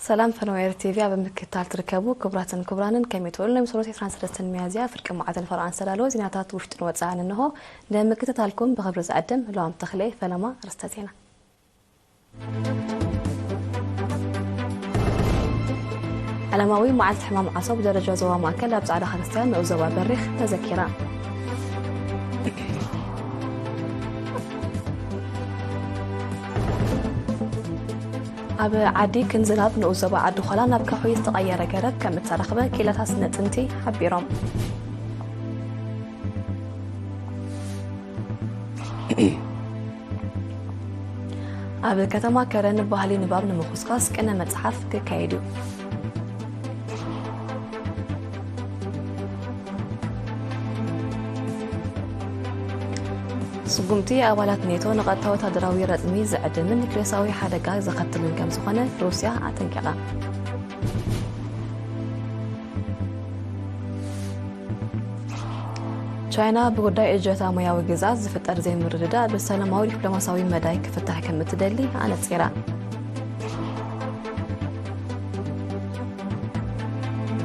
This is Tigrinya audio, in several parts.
ሰላም ፈነወ ኤሪ ቲቪ ኣብ ምክትታል ትርከቡ ክቡራትን ክቡራንን፣ ከመይ ትውዕሉ? ናይ ምሰሉስ ዕስራን ሰለስተን ሚያዝያ ፍርቂ መዓልቲ ንፈርቓን ዝተዳለወ ዜናታት ውሽጥን ወጻእን እንሆ። ንምክትታልኩም ብኽብሪ ዝዕድም ሉዋም ተኽለ። ፈለማ ኣርእስተ ዜና። ዓለማዊ መዓልቲ ሕማም ዓሶ ብደረጃ ዞባ ማእከል ኣብ ጻዕዳ ክርስትያን ንኡስ ዞባ በሪኽ ተዘኪራ። ኣብ ዓዲ ክንዝናብ ንኡስ ዞባ ዓዲ ዃላ ናብ ከውሒ ዝተቐየረ ገረብ ከም እተረኽበ ክኢላታት ስነ ጥንቲ ሓቢሮም። ኣብ ከተማ ከረን ባህሊ ንባብ ንምኹስኳስ ቅነ መጽሓፍ ክካየድ እዩ። ስጉምቲ ኣባላት ኔቶ ንቐጥታ ወታደራዊ ረጽሚ ዝዕድምን ኒክሌሳዊ ሓደጋ ዘኸትልን ከም ዝኾነ ሩስያ ኣጠንቂቓ። ቻይና ብጉዳይ እጀታ ሞያዊ ግዝኣት ዝፍጠር ዘይምርድዳእ ብሰላማዊ ዲፕሎማሲያዊ መዳይ ክፍታሕ ከም እትደሊ ኣነጺራ።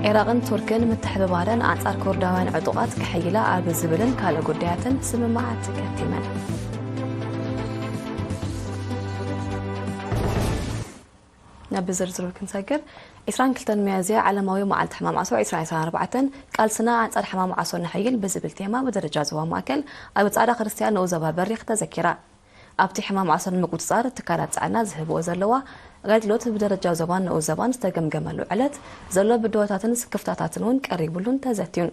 ዒራቕን ቱርክን ምትሕብባረን ኣንጻር ኩርዳውያን ዕጡቓት ከሐይላ ኣብ ዝብልን ካልእ ጉዳያትን ስምምዓት ከቲመን። ናብ ዝርዝሩ ክንሰግር፣ ዕስራን ክልተን ሚያዝያ ዓለማዊ መዓልቲ ሕማም ዓሶ ዕስራን ዕስራን ኣርባዕተን ቃልስና ኣንጻር ሕማም ዓሶ ነሐይል ብዝብል ቴማ ብደረጃ ዞባ ማእከል ኣብ ጻዕዳ ክርስትያን ንኡስ ዞባ በሪኽ ተዘኪራ። ኣብቲ ሕማም ዓሶ ንምቁጽጻር ትካላት ጥዕና ዝህብዎ ዘለዋ ኣገልግሎት ብደረጃ ዞባን ንኡስ ዞባን ዝተገምገመሉ ዕለት ዘሎ ብድሆታትን ስክፍታታትን እውን ቀሪቡሉን ተዘትዩን።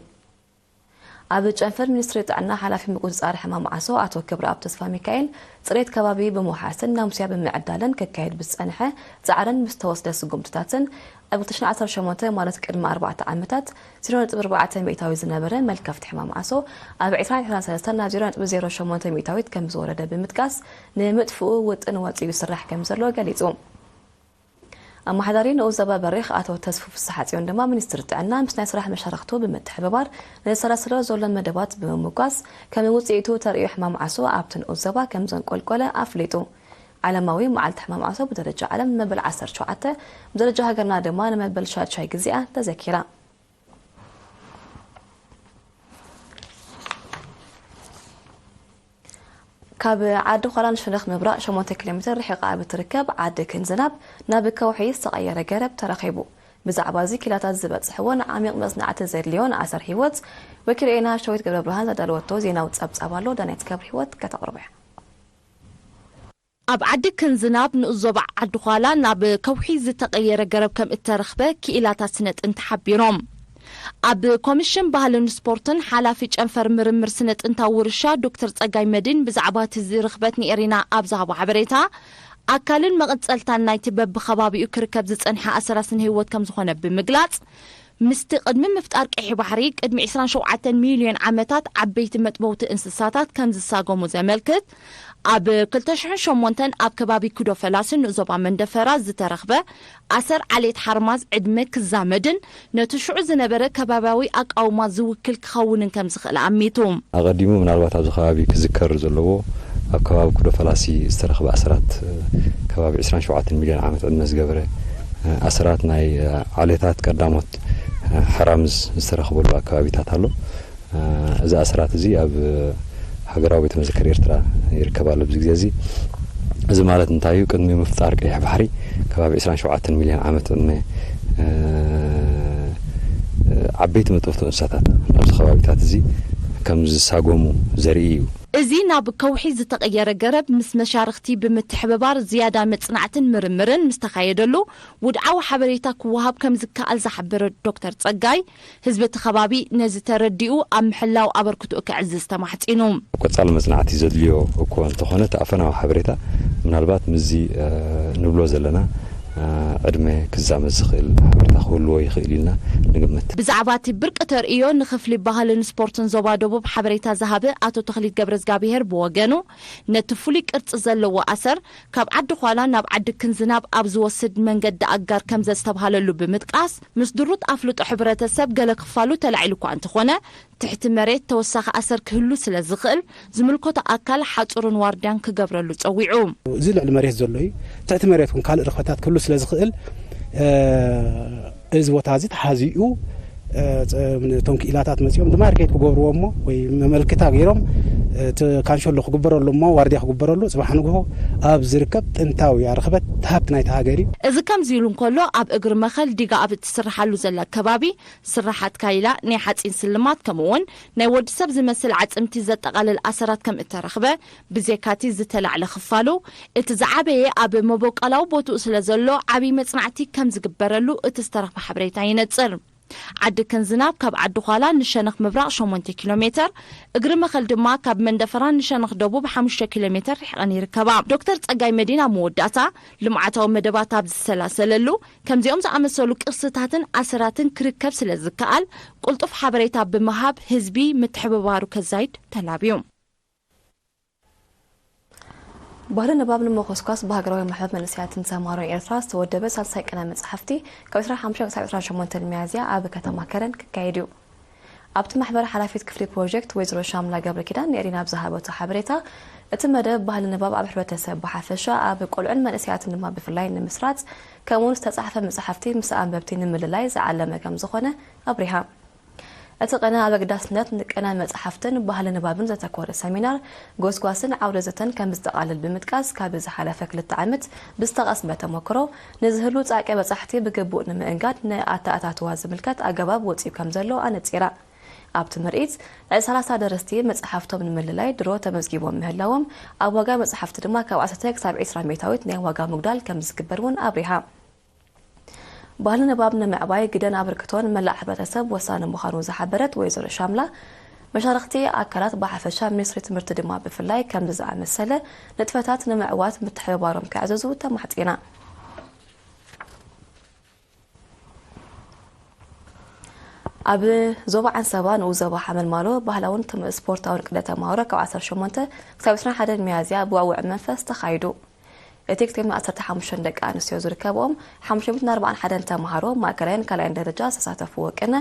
ኣብ ጨንፈር ሚኒስትሪ ጥዕና ሓላፊ ምቁጽጻር ሕማም ዓሶ ኣቶ ክብረኣብ ተስፋሚካኤል፣ ጽሬት ከባቢ ብምውሓስን ናሙስያ ብምዕዳልን ክካየድ ብዝጸንሐ ጻዕርን ብዝተወስደ ስጉምትታትን፣ ኣብ ክልተ ሽሕን ዓሰርተ ሸሞንተ ማለት ቅድሚ ኣርባዕተ ዓመታት ዜሮ ነጥቢ ኣርባዕተ ሚእታዊት ዝነበረ መልከፍቲ ሕማም ዓሶ ኣብ ዕስራን ዕስራን ሰለስተን ናብ ዜሮ ነጥቢ ዜሮ ሸሞንተ ሚእታዊት ከም ዝወረደ ብምጥቃስ፣ ንምጥፍኡ ውጥን ወጺኡ ይስራሕ ከም ዘሎ ገሊጹ። ኣመሓዳሪ ንኡስ ዞባ በሪኽ ኣቶ ተስፉ ፍስሓጽዮን ድማ፣ ሚኒስትሪ ጥዕና ምስ ናይ ስራሕ መሻርኽቱ ብምትሕብባር ንዘሰላስሎ ዘሎ መደባት ብምምጓስ፣ ከም ውጽኢቱ ተርእዮ ሕማም ዓሶ ኣብቲ ንኡስ ዞባ ከም ዘንቆልቆለ ኣፍሊጡ። ዓለማዊ መዓልቲ ሕማም ዓሶ ብደረጃ ዓለም መበል ዓሰርተ ሸውዓተ፣ ብደረጃ ሃገርና ድማ ንመበል ሻድሻይ ግዜኣ ተዘኪራ። ካብ ዓዲ ዃላ ንሸነኽ ምብራቕ ሸሞንተ ኪሎ ሜትር ርሒቓ ኣብ እትርከብ ዓዲ ክንዝናብ ናብ ከውሒ ዝተቐየረ ገረብ ተረኺቡ። ብዛዕባ እዚ ክኢላታት ዝበጽሕዎን ዓሚቕ መጽናዕቲ ዘድልዮን ኣሰር ህይወት፣ ወኪል ኤና ሸዊት ገብረ ብርሃን ዘዳለወቶ ዜናዊ ጸብጻብ ኣሎ። ዳናይት ገብረ ህይወት ከተቕርቦ እያ። ኣብ ዓዲ ክንዝናብ ንኡስ ዞባ ዓዲ ዃላ ናብ ከውሒ ዝተቐየረ ገረብ ከም እተረኽበ ክኢላታት ስነ ጥንቲ ሓቢሮም። ኣብ ኮሚሽን ባህልን ስፖርትን ሓላፊ ጨንፈር ምርምር ስነ ጥንታዊ ውርሻ ዶክተር ጸጋይ መድን ብዛዕባ እቲ ዝርኽበት ንኤሪና ኣብ ዝሃቦ ሓበሬታ፣ ኣካልን መቐጸልታን ናይቲ በብኸባቢኡ ክርከብ ዝጸንሐ ኣሰራት ስነ ህይወት ከም ዝኾነ ብምግላጽ፣ ምስቲ ቅድሚ ምፍጣር ቀይሕ ባሕሪ ቅድሚ ዕስራን ሸውዓተን ሚልዮን ዓመታት ዓበይቲ መጥበውቲ እንስሳታት ከም ዝሳገሙ ዘመልክት፣ ኣብ ክልተ ሽሕን ሸሞንተን ኣብ ከባቢ ኩዶ ፈላሲ ንኡስ ዞባ መንደፈራ ዝተረኽበ ኣሰር ዓሌት ሓርማዝ ዕድመ ክዛመድን ነቲ ሽዑ ዝነበረ ከባብያዊ ኣቃውማ ዝውክል ክኸውንን ከም ዝኽእል ኣሚቱ። ኣቐዲሙ ምናልባት ኣብዚ ከባቢ ክዝከር ዘለዎ፣ ኣብ ከባቢ ኩዶ ፈላሲ ዝተረኽበ ኣሰራት፣ ከባቢ ዕስራን ሸውዓተን ሚልዮን ዓመት ዕድመ ዝገበረ ኣሰራት ናይ ዓሌታት ቀዳሞት ሓራምዝ ዝተረኽበሉ ኣከባቢታት ኣሎ። እዚ ኣሰራት እዚ ኣብ ሃገራዊ ቤተ መዘክር ኤርትራ ይርከብ ኣሎ ኣብዚ ግዜ እዚ። እዚ ማለት እንታይ እዩ? ቅድሚ ምፍጣር ቀይሕ ባሕሪ ከባቢ ዕስራን ሸውዓተን ሚልዮን ዓመት ዕድመ፣ ዓበይቲ መጥበውቲ እንስሳታት ናብዚ ከባቢታት እዚ ከም ዝሳጎሙ ዘርኢ እዩ። እዚ ናብ ከውሒ ዝተቐየረ ገረብ ምስ መሻርኽቲ ብምትሕብባር ዝያዳ መጽናዕትን ምርምርን ምስ ተኻየደሉ ውድዓዊ ሓበሬታ ክወሃብ ከም ዝከኣል ዝሓበረ ዶክተር ጸጋይ፣ ህዝቢ እቲ ከባቢ ነዚ ተረዲኡ ኣብ ምሕላው ኣበርክትኡ ከዕዝዝ ተማሕጺኑ። ቀጻሊ መጽናዕቲ ዘድልዮ እኮ እንተኾነ፣ እቲ ኣፈናዊ ሓበሬታ ምናልባት ምስዚ፣ እ፣ ንብሎ ዘለና፣ እ፣ ዕድመ ክዛመድ ዝኽእል ሓበሬታ ክህልዎ ይኽእል ኢልና ንግምት። ብዛዕባ እቲ ብርቂ ተርእዮ ንክፍሊ ባህልን ስፖርትን ዞባ ደቡብ ሓበሬታ ዝሃበ ኣቶ ተኽሊት ገብረዝጋብሄር ብወገኑ፣ ነቲ ፍሉይ ቅርጺ ዘለዎ ኣሰር ካብ ዓዲ ዃላ ናብ ዓዲ ክንዝናብ ኣብ ዝወስድ መንገዲ ኣጋር ከም ዘስተብሃለሉ ብምጥቃስ፣ ምስ ድሩት ኣፍልጦ ሕብረተሰብ ገለ ክፋሉ ተላዒሉ እኳ እንተኾነ፣ ትሕቲ መሬት ተወሳኺ ኣሰር ክህሉ ስለ ዝኽእል፣ ዝምልከቶ ኣካል ሓጹርን ዋርድያን ክገብረሉ ጸዊዑ። እዚ ልዕሊ መሬት ዘሎ እዩ። ትሕቲ መሬት እውን ካልእ ርኽበታት ክህሉ ስለ ዝኽእል፣ እዚ ቦታ እዚ ተሓዚኡ፣ እቶም ክኢላታት መፂኦም ድማ ርኬት ክገብርዎ እሞ ወይ መመልክታ ገይሮም፣ እቲ ካንሸሎ ክግበረሉ እሞ ዋርድያ ክግበረሉ፣ ፅባሕ ንግሆ ኣብ ዝርከብ ጥንታዊ ኣርክበት ሃብቲ ናይቲ ሃገር እዩ። እዚ ከምዚ ኢሉ እንከሎ፣ ኣብ እግሪ መኸል ዲጋ ኣብ እትስርሓሉ ዘላ ከባቢ ስራሓት ካይላ፣ ናይ ሓፂን ስልማት፣ ከምኡውን ናይ ወዲ ሰብ ዝመስል ዓፅምቲ ዘጠቓልል ኣሰራት ከም እተረኽበ፣ ብዜካቲ ዝተላዕለ ክፋሉ፣ እቲ ዝዓበየ ኣብ መቦቃላዊ ቦትኡ ስለ ዘሎ፣ ዓብዪ መጽናዕቲ ከም ዝግበረሉ እቲ ዝተረኽበ ሓበሬታ ይነጽር። ዓዲ ከንዝናብ ካብ ዓዲ ዃላ ንሸነኽ ምብራቕ ሸሞንተ ኪሎ ሜተር፣ እግሪ መኸል ድማ ካብ መንደፈራ ንሸነኽ ደቡብ ሓሙሽተ ኪሎ ሜተር ርሒቐን ይርከባ። ዶክተር ጸጋይ መዲን ኣብ መወዳእታ፣ ልምዓታዊ መደባት ኣብ ዝሰላሰለሉ፣ ከምዚኦም ዝኣመሰሉ ቅርስታትን ኣሰራትን ክርከብ ስለ ዝከኣል፣ ቅልጡፍ ሓበሬታ ብምሃብ ህዝቢ ምትሕብባሩ ከዛይድ ተላብዩ። ባህሊ ንባብ ንምኹስኳስ ብሃገራዊ ማሕበር መንእሰያትን ተማሃሮን ኤርትራ ዝተወደበ ሳልሳይ ቅነ መጽሓፍቲ ካብ ዕስራን ሓሙሽተን ክሳብ ዕስራን ሸሞንተን ሚያዝያ ኣብ ከተማ ከረን ክካየድ እዩ። ኣብቲ ማሕበር ሓላፊት ክፍሊ ፕሮጀክት ወይዘሮ ሻምላ ገብረ ኪዳን ንኤሪና ኣብ ዝሃበቶ ሓበሬታ፣ እቲ መደብ ባህሊ ንባብ ኣብ ሕብረተሰብ ብሓፈሻ ኣብ ቆልዑን መንእሰያትን ድማ ብፍላይ ንምስራጽ፣ ከምኡውን ዝተጻሕፈ መጽሓፍቲ ምስ ኣንበብቲ ንምልላይ ዝዓለመ ከም ዝኾነ ኣብሪሃ። እቲ ቅነ ኣብ ኣገዳስነት ንቅነ መጽሓፍትን ባህሊ ንባብን ዘተኮረ ሰሚናር፣ ጎስጓስን ዓውደ ዘተን ከም ዝጠቓልል ብምጥቃስ፣ ካብ ዝሓለፈ ክልተ ዓመት ብዝተቐስመ ተመክሮ፣ ንዝህሉ ጻዕቂ በጻሕቲ ብግቡእ ንምእንጋድ ንኣተኣታትዋ ዝምልከት ኣገባብ ወጺኡ ከም ዘሎ ኣነጺራ። ኣብቲ ምርኢት፣ ልዕሊ ሰላሳ ደረስቲ መጽሓፍቶም ንምልላይ ድሮ ተመዝጊቦም ምህላዎም፣ ኣብ ዋጋ መጽሓፍቲ ድማ ካብ ዓሰርተ ክሳብ ዕስራ ሚእታዊት ናይ ዋጋ ምጉዳል ከም ዝግበር እውን ኣብሪሃ። ባህሊ ንባብ ንምዕባይ ግደን ኣበርክቶን መላእ ሕብረተሰብ ወሳኒ ምዃኑ ዝሓበረት ወይዘሮ ሻምላ፣ መሻርኽቲ ኣካላት ብሓፈሻ ሚኒስትሪ ትምህርቲ ድማ ብፍላይ ከምዚ ዝኣመሰለ ንጥፈታት ንምዕዋት ምትሕብባሮም ከዕዘዙ ተማሕጺና። ኣብ ዞባ ዓንሰባ ንኡስ ዞባ ሓመልማሎ ባህላውን ትም-፣ ስፖርታውን ቅደ ተማሃሮ ካብ ዓሰርተ ሸሞንተ ክሳብ ዕስራን ሓደን ሚያዝያ ብዋውዕ መንፈስ ተኻይዱ። እቲ ክልተ ሚእትን ዓሰርተ ሓሙሽተ ደቂ ኣንስትዮ ዝርከብኦም ሓሙሽተ ሚእትን ኣርባዓን ሓደን ተምሃሮ ማእከላይን ካልኣይን ደረጃ ዝተሳተፍዎ ቅነ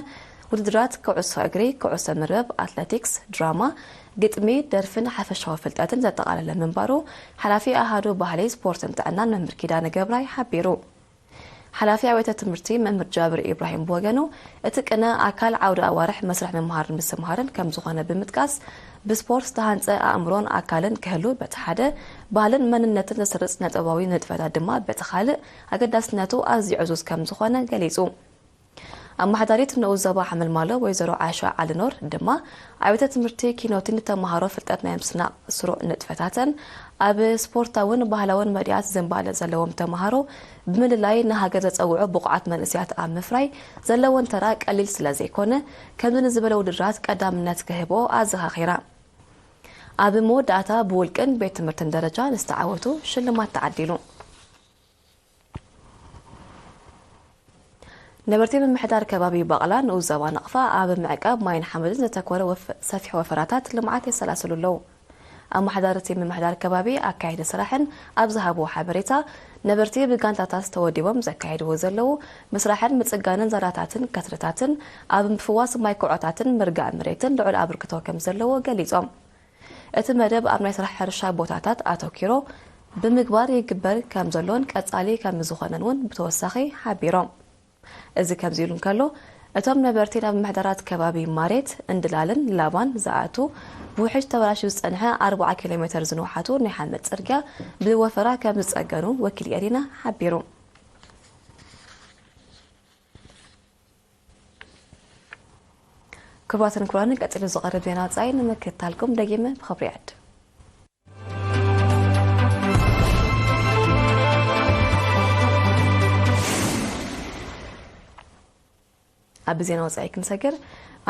ውድድራት ኩዕሶ እግሪ፣ ኩዕሶ መርበብ፣ ኣትለቲክስ፣ ድራማ፣ ግጥሚ፣ ደርፍን ሓፈሻዊ ፍልጠትን ዘጠቓለለ ምንባሩ ሓላፊ ኣሃዱ ባህሊ፣ ስፖርትን ጥዕናን መምህር ኪዳነ ገብራይ ሓቢሩ። ሓላፊ ኣብያተ ትምህርቲ መምህር ጃብር ኢብራሂም ብወገኑ፣ እቲ ቅነ ኣካል ዓውደ ኣዋርሕ መስርሕ ምምሃርን ምስትምሃርን ከም ዝኾነ ብምጥቃስ፣ ብስፖርት ዝተሃንጸ ኣእምሮን ኣካልን ክህሉ በቲ ሓደ፣ ባህልን መንነትን ዘስርጽ ስነ-ጥበባዊ ንጥፈታት ድማ በቲ ካልእ ኣገዳስነቱ ኣዝዩ ዕዙዝ ከም ዝኾነ ገሊጹ። ኣመሓዳሪት ንኡስ ዞባ ሓመልማሎ ወይዘሮ ዓሻ ዓሊኖር ድማ፣ ኣብያተ ትምህርቲ ኪኖቲ ንተምሃሮ ፍልጠት ናይ ምስናቕ ስሩዕ ንጥፈታተን፣ ኣብ ስፖርታውን ባህላውን መዲያት ዝንባለ ዘለዎም ተምሃሮ ብምልላይ ንሃገር ዘጸውዑ ብቑዓት መንእሰያት ኣብ ምፍራይ ዘለወን ተራ ቀሊል ስለ ዘይኮነ፣ ከምዚ ንዝበለ ውድድራት ቀዳምነት ክህቦ ኣዘኻኺራ። ኣብ መወዳእታ ብውልቅን ቤት ትምህርትን ደረጃ ንዝተዓወቱ ሽልማት ተዓዲሉ። ነበርቲ ምምሕዳር ከባቢ ባቕላ ንኡስ ዞባ ናቕፋ ኣብ ምዕቃብ ማይን ሓመድን ዘተኮረ ወፍ-፣ ሰፊሕ ወፈራታት ልምዓት የሰላስሉ ኣለዉ። ኣመሓዳርቲ ምምሕዳር ከባቢ ኣካየዲ ስራሕን ኣብ ዝሃብዎ ሓበሬታ፣ ነበርቲ ብጋንታታት ተወዲቦም ዘካየድዎ ዘለዉ ምስራሕን ምጽጋንን ዛላታትን ከትርታትን ኣብ ምፍዋስ ማይ ኩዖታትን ምርጋእ መሬትን ልዑል ኣበርክቶ ከም ዘለዎ ገሊጾም። እቲ መደብ ኣብ ናይ ስራሕ ሕርሻ ቦታታት ኣተኪሮ ብምግባር ይግበር ከም ዘሎን ቀጻሊ ከም ዝኾነን እውን ብተወሳኺ ሓቢሮም። እዚ ከምዚ ኢሉ እንከሎ፣ እቶም ነበርቲ ናብ ምሕደራት ከባቢ ማሬት፣ እንድላልን ላባን ዝኣቱ ብውሕጅ ተበላሽዩ ዝጸንሐ ኣርብዓ ኪሎ ሜተር ዝንውሓቱ ናይ ሓመድ ጽርግያ ብወፈራ ከም ዝጸገኑ ወኪል ኤሪና ሓቢሩ። ክቡራትን ክቡራንን፣ ቀጺሉ ዝቐርብ ዜና ወጻኢ ንምክትታልኩም ደጊመ ብኽብሪ ይዕድም። ኣብ ዜና ወጻኢ ክንሰግር፣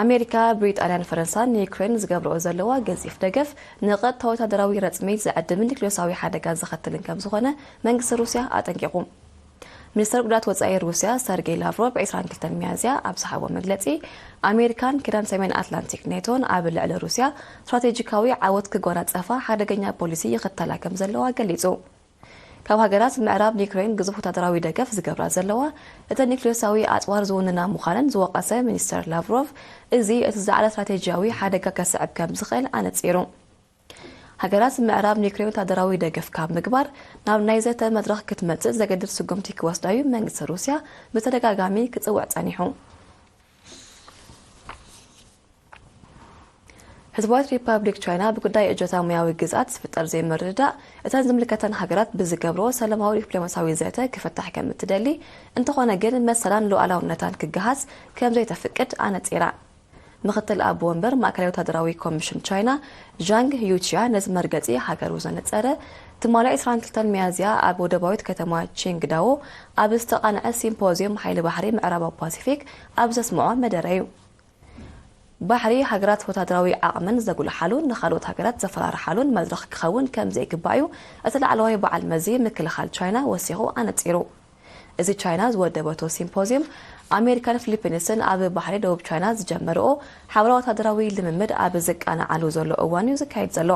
ኣሜሪካ፣ ብሪጣንያን ፈረንሳን ንዩክሬን ዝገብርኦ ዘለዋ ገዚፍ ደገፍ ንቐጥታ ወታደራዊ ረጽሚ ዘዕድምን ኒክሌሳዊ ሓደጋ ዘኸትልን ከም ዝኾነ መንግስቲ ሩስያ ኣጠንቂቑ። ሚኒስተር ጉዳያት ወጻኢ ሩስያ ሰርጌይ ላቭሮቭ ዕስራን ክልተን ሚያዝያ ኣብ ዝሃቦ መግለጺ፣ ኣሜሪካን ኪዳን ሰሜን ኣትላንቲክ ኔቶን ኣብ ልዕሊ ሩስያ ስትራቴጂካዊ ዓወት ክጎናጸፋ ሓደገኛ ፖሊሲ ይኽተላ ከም ዘለዋ ገሊጹ። ካብ ሃገራት ምዕራብ ንዩክሬን ግዙፍ ወታደራዊ ደገፍ ዝገብራ ዘለዋ፣ እተን ኒክሌሳዊ ኣጽዋር ዝውንና ምዃነን ዝወቐሰ ሚኒስተር ላቭሮቭ፣ እዚ እቲ ዝለዓለ ስትራቴጂያዊ ሓደጋ ከስዕብ ከም ዝኽእል ኣነጺሩ። ሃገራት ምዕራብ ንዩክሬን ወታደራዊ ደገፍ ካብ ምግባር ናብ ናይ ዘተ መድረኽ ክትመጽእ ዘገድድ ስጉምቲ ክወስዳ እዩ መንግስቲ ሩስያ ብተደጋጋሚ ክጽውዕ ጸኒሑ። ህዝባዊት ሪፓብሊክ ቻይና ብጉዳይ እጆታ ሙያዊ ግዝኣት ዝፍጠር ዘይምርድዳእ እተን ዝምልከተን ሃገራት ብዝገብርዎ ሰላማዊ ዲፕሎማሲያዊ ዘተ ክፍታሕ ከም እትደሊ፣ እንተኾነ ግን መሰላን ሉዓላውነታን ክገሃስ ከም ዘይተፍቅድ ኣነጺራ። ምኽትል ኣቦ ወንበር ማእከላይ ወታደራዊ ኮሚሽን ቻይና ዣንግ ዩቺያ ነዚ መርገጺ ሃገሩ ዘነጸረ ትማሊ ዕስራን ክልተን ሚያዝያ ኣብ ወደባዊት ከተማ ቺንግዳዎ ኣብ ዝተቓንዐ ሲምፖዝዩም ሓይሊ ባሕሪ ምዕራባዊ ፓሲፊክ ኣብ ዘስምዖ መደረ እዩ። ባሕሪ ሃገራት ወታደራዊ ዓቕመን ዘጉልሓሉን ንኻልኦት ሃገራት ዘፈራርሓሉን መድረኽ ክኸውን ከም ዘይግባእ እዩ እቲ ላዕለዋይ በዓል መዚ ምክልኻል ቻይና ወሲኹ ኣነጺሩ። እዚ ቻይና ዝወደበቶ ሲምፖዝዩም ኣሜሪካን ፊሊፒንስን ኣብ ባሕሪ ደቡብ ቻይና ዝጀመርኦ ሓበራዊ ወታደራዊ ልምምድ ኣብ ዝቃናዓሉ ዘሎ እዋን እዩ ዝካየድ ዘሎ።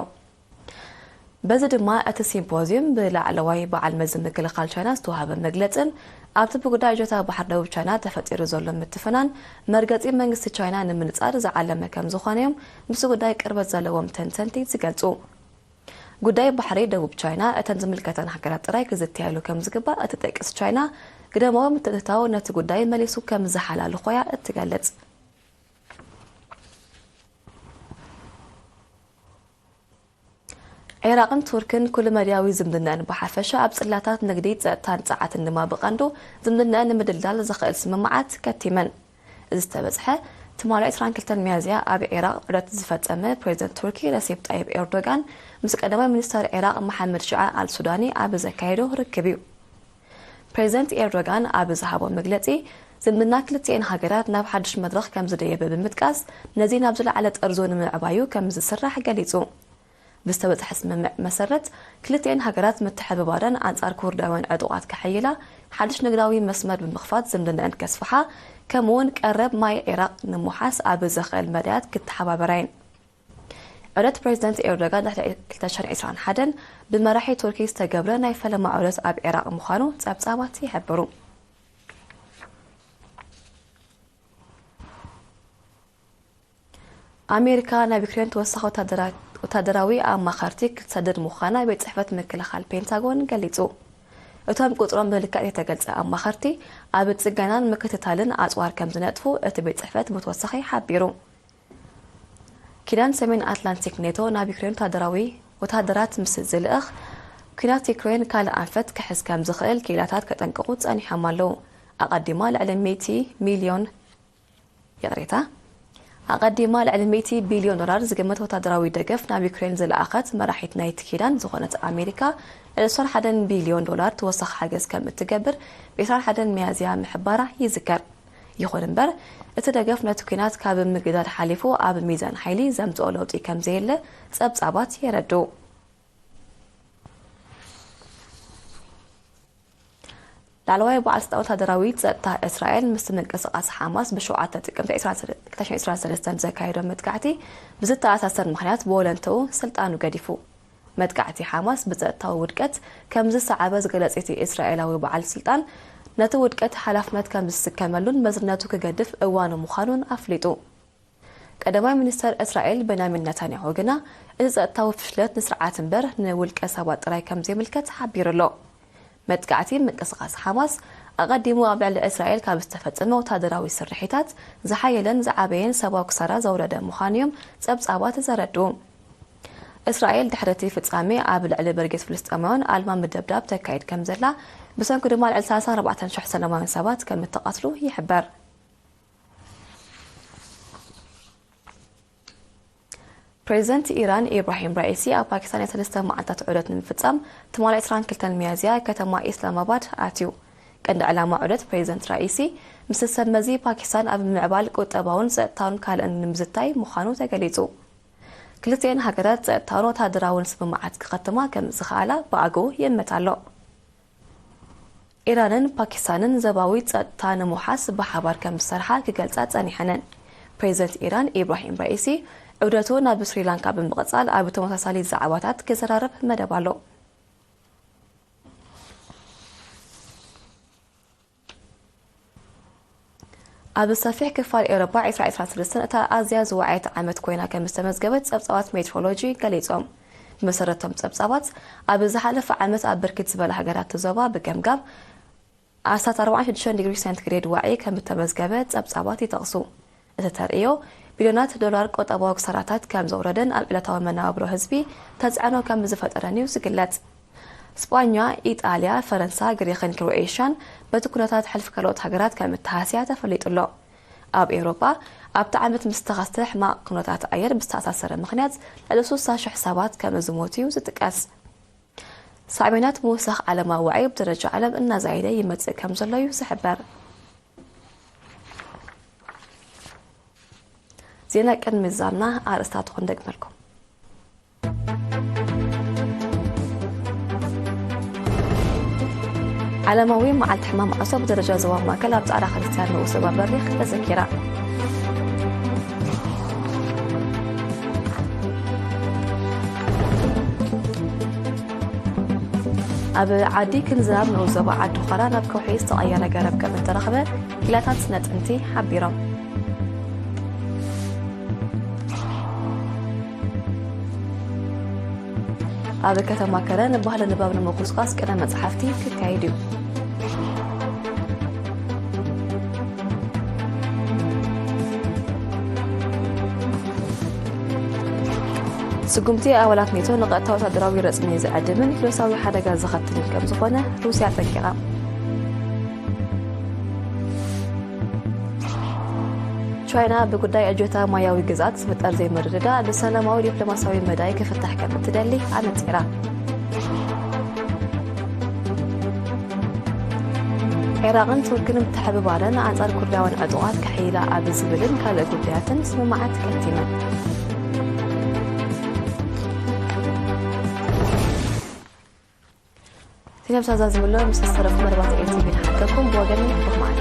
በዚ ድማ እቲ ሲምፖዝዩም ብላዕለዋይ በዓል መዚ ምክልኻል ቻይና ዝተዋህበ መግለጽን ኣብቲ ብጉዳይ እጆታ ባሕሪ ደቡብ ቻይና ተፈጢሩ ዘሎ ምትፍናን መርገጺ መንግስቲ ቻይና ንምንጻር ዝዓለመ ከም ዝኾነ እዮም ምስ ጉዳይ ቅርበት ዘለዎም ተንተንቲ ዝገልጹ። ጉዳይ ባሕሪ ደቡብ ቻይና እተን ዝምልከተን ሃገራት ጥራይ ክዝተያሉ ከም ዝግባእ እትጠቅስ ቻይና፣ ግደማዊ ምትእትታው ነቲ ጉዳይ መሊሱ ከም ዝሓላልኾ እያ እትገልጽ። ዒራቕን ቱርክን ኩሉ መዳያዊ ዝምድናን ብሓፈሻ ኣብ ጽላታት ንግዲ፣ ጸጥታን ጸዓትን ድማ ብቐንዱ ዝምድናን ንምድልዳል ዘኽእል ስምምዓት ከቲመን። እዚ ዝተበጽሐ ትማሊ ዕስራን ክልተን ሚያዝያ ኣብ ዒራቕ ዑደት ዝፈጸመ ፕሬዝደንት ቱርኪ ረሲፕ ጣይብ ኤርዶጋን ምስ ቀዳማይ ሚኒስተር ዒራቕ መሓመድ ሽዓ ኣል ሱዳኒ ኣብ ዘካየዶ ርክብ እዩ። ፕሬዝደንት ኤርዶጋን ኣብ ዝሃቦ መግለጺ፣ ዝምድና ክልቲኤን ሃገራት ናብ ሓድሽ መድረኽ ከም ዝደየበ ብምጥቃስ፣ ነዚ ናብ ዝለዓለ ጠርዞ ንምዕባዩ ከም ዝስራሕ ገሊጹ። ብዝተበጽሐ ስምምዕ መሰረት፣ ክልቲኤን ሃገራት ምትሕብባረን ኣንጻር ኩርዳውያን ዕጡቓት ከሐይላ፣ ሓድሽ ንግዳዊ መስመር ብምኽፋት ዝምድናኣን ከስፍሓ፣ ከምኡ'ውን ቀረብ ማይ ዒራቕ ንምውሓስ ኣብ ዘኽእል መዳያት ክተሓባበራ እየን። ዑደት ፕሬዝደንት ኤርዶጋን ድሕሪ ክልተ ሽሕን ዕስራን ሓደን ብመራሒ ቱርኪ ዝተገብረ ናይ ፈለማ ዑደት ኣብ ዒራቕ ምዃኑ ጸብጻባት ይሕብሩ። ኣሜሪካ ናብ ዩክሬን ተወሳኺ ወታደራ-፣ ወታደራዊ ኣማኸርቲ ክትሰድድ ምዃና ቤት ጽሕፈት ምክልኻል ፔንታጎን ገሊጹ። እቶም ቁጽሮም ብልክዕ ዘይተገልጸ ኣማኸርቲ ኣብ ጽገናን ምክትታልን ኣጽዋር ከም ዝነጥፉ እቲ ቤት ጽሕፈት ብተወሳኺ ሓቢሩ። ኪዳን ሰሜን ኣትላንቲክ ኔቶ ናብ ዩክሬን ወታደራዊ ወታደራት ምስ ዝልእኽ፣ ኲናት ዩክሬን ካልእ ኣንፈት ክሕዝ ከም ዝኽእል ክኢላታት ከጠንቅቑ ጸኒሖም ኣለዉ። ኣቐዲማ ልዕሊ ሚእቲ ሚልዮን፣ ይቕሬታ፣ ኣቐዲማ ልዕሊ ሚእቲ ቢልዮን ዶላር ዝግመት ወታደራዊ ደገፍ ናብ ዩክሬን ዝለኣኸት መራሒት ናይቲ ኪዳን ዝኾነት ኣሜሪካ፣ ዕስራን ሓደን ቢልዮን ዶላር ተወሳኺ ሓገዝ ከም እትገብር ብ ዕስራን ሓደን ሚያዝያ ምሕባራ ይዝከር። ይኹን እምበር፣ እቲ ደገፍ ነቲ ኲናት ካብ ምግዳድ ሓሊፉ ኣብ ሚዛን ሓይሊ ዘምጽኦ ለውጢ ከም ዘየለ ጸብጻባት የረድኡ። ላዕለዋይ በዓል ስልጣን ወታደራዊ ጸጥታ እስራኤል ምስቲ ምንቅስቓስ ሓማስ ብሸውዓተ ጥቅምቲ ዕስራን ሰለስተን ዘካየዶ መጥቃዕቲ ብዝተኣሳሰር ምኽንያት ብወለንተኡ ስልጣኑ ገዲፉ። መጥቃዕቲ ሓማስ ብጸጥታዊ ውድቀት ከም ዝሰዓበ ዝገለጸ እቲ እስራኤላዊ በዓል ስልጣን፣ ነቲ ውድቀት ሓላፍነት ከም ዝስከመሉን መዝነቱ ክገድፍ እዋኑ ምዃኑን ኣፍሊጡ። ቀዳማይ ሚኒስተር እስራኤል ቤንያሚን ነታንያሁ ግና፣ እቲ ጸጥታዊ ፍሽለት ንስርዓት እምበር ንውልቀ ሰባት ጥራይ ከም ዘይምልከት ሓቢሩ ኣሎ። መጥቃዕቲ ምንቅስቓስ ሓማስ ኣቐዲሙ ኣብ ልዕሊ እስራኤል ካብ ዝተፈጸመ ወታደራዊ ስርሒታት ዝሓየለን ዝዓበየን ሰብኣዊ ክሳራ ዘውረደ ምዃኑ እዮም ጸብጻባት ዘረድኡ። እስራኤል ድሕሪ እቲ ፍጻሜ ኣብ ልዕሊ በርጌት ፍልስጤማውያን ኣልማ ምድብዳብ ተካይድ ከም ዘላ፣ ብሰንኩ ድማ ልዕሊ ሰላሳ ኣርባዕተ ሽሕ ሰላማውያን ሰባት ከም እተቐትሉ ይሕበር። ፕሬዚደንት ኢራን ኢብራሂም ራኢሲ ኣብ ፓኪስታን ናይ ሰለስተ መዓልታት ዑደት ንምፍጻም ትማሊ ዕስራን ክልተን ሚያዝያ ከተማ ኢስላማባድ ኣትዩ። ቀንዲ ዕላማ ዑደት ፕሬዚደንት ራኢሲ ምስ ሰብ መዚ ፓኪስታን ኣብ ምምዕባል ቁጠባውን ጸጥታውን ካልእን ንምዝታይ ምዃኑ ተገሊጹ። ክልቲኤን ሃገራት ጸጥታውን ወተሃደራውን ስምምዓት ክኸትማ ከም ዝኸኣላ ብኣግኡ ይእመት ኣሎ። ኢራንን ፓኪስታንን ዘባዊ ጸጥታ ንምውሓስ ብሓባር ከም ዝሰርሓ ክገልጻ ጸኒሐን እየን። ፕሬዚደንት ኢራን ኢብራሂም ራኢሲ ዑደቱ ናብ ስሪላንካ ብምቕጻል ኣብ ተመሳሳሊ ዛዕባታት ክዘራረብ መደብ ኣሎ። ኣብ ሰፊሕ ክፋል ኤውሮጳ ዕስራ ዕስራን ሰለስተን እታ ኣዝያ ዝወዓየት ዓመት ኮይና ከም ዝተመዝገበት ጸብጻባት ሜትሮሎጂ ገሊጾም። ብመሰረቶም ጸብጻባት፣ ኣብ ዝሓለፈ ዓመት ኣብ ብርክት ዝበላ ሃገራት ዞባ ብገምጋም ኣስታት ኣርባዕተ ሽዱሽተ ዲግሪ ሴንቲግሬድ ዋዒ ከም እተመዝገበ ጸብጻባት ይጠቕሱ። እቲ ተርእዮ፣ ቢልዮናት ዶላር ቁጠባዊ ክሳራታት ከም ዘውረደን ኣብ ዕለታዊ መነባብሮ ህዝቢ ተጽዕኖ ከም ዝፈጠረን እዩ ዝግለጽ። ስጳኛ፣ ኢጣልያ፣ ፈረንሳ፣ ግሪኽን ክሮኤሽያን በቲ ኩነታት ሕልፊ ካልኦት ሃገራት ከም እተሃስያ ተፈሊጡ ኣሎ። ኣብ ኤውሮጳ፣ ኣብቲ ዓመት ምስ ተኸስተ ሕማቕ ኩነታት ኣየር ብዝተኣሳሰረ ምኽንያት ልዕሊ ስሳ ሽሕ ሰባት ከም ዝሞቱ እዩ ዝጥቀስ። ሳዕቤናት ምውሳኽ ዓለማዊ ዋዒ ብደረጃ ዓለም እናዛየደ ይመጽእ ከም ዘሎ እዩ ዝሕበር። ዜና ቅድሚ ምዛምና ኣርእስታቱ ክንደግመልኩም። ዓለማዊ መዓልቲ ሕማም ዓሶ ብደረጃ ዞባ ማእከል ኣብ ጻዕዳ ክርስትያን ንኡስ ዞባ በሪኽ ተዘኪራ። ኣብ ዓዲ ክንዝራብ ንኡስ ዞባ ዓዲ ዃራ ናብ ከውሒ ዝተቐየረ ገረብ ከም እተረኽበ ክኢላታት ስነ ጥንቲ ሓቢሮም። ኣብ ከተማ ከረን ባህሊ ንባብ ንምቑስቋስ ቅነ መጽሓፍቲ ክካየድ እዩ። ስጉምቲ ኣባላት ኔቶ ንቐጥታ ወታደራዊ ረጽሚ ዝዕድምን ሂሎሳዊ ሓደጋ ዘኸትልን ከም ዝኾነ ሩስያ ኣጠንቂቓ። ቻይና ብጉዳይ እጆታ ማያዊ ግዝኣት ዝፍጠር ዘይምርድዳእ ብሰላማዊ ዲፕሎማሲያዊ መዳይ ክፍታሕ ከም እትደሊ ኣነጺራ። ዒራቕን ቱርክን ምትሕብባረን ኣንጻር ኩርዳውያን ዕጡቓት ከሕይላ ኣብ ዝብልን ካልእ ጉዳያትን ስምምዓት ከቲመን። ዜና ብሳዛ ዝብሎ ምስ ዝተረፉ መደባት ኤልቲቪ ንሓተኩም ብወገን ብማዕድ።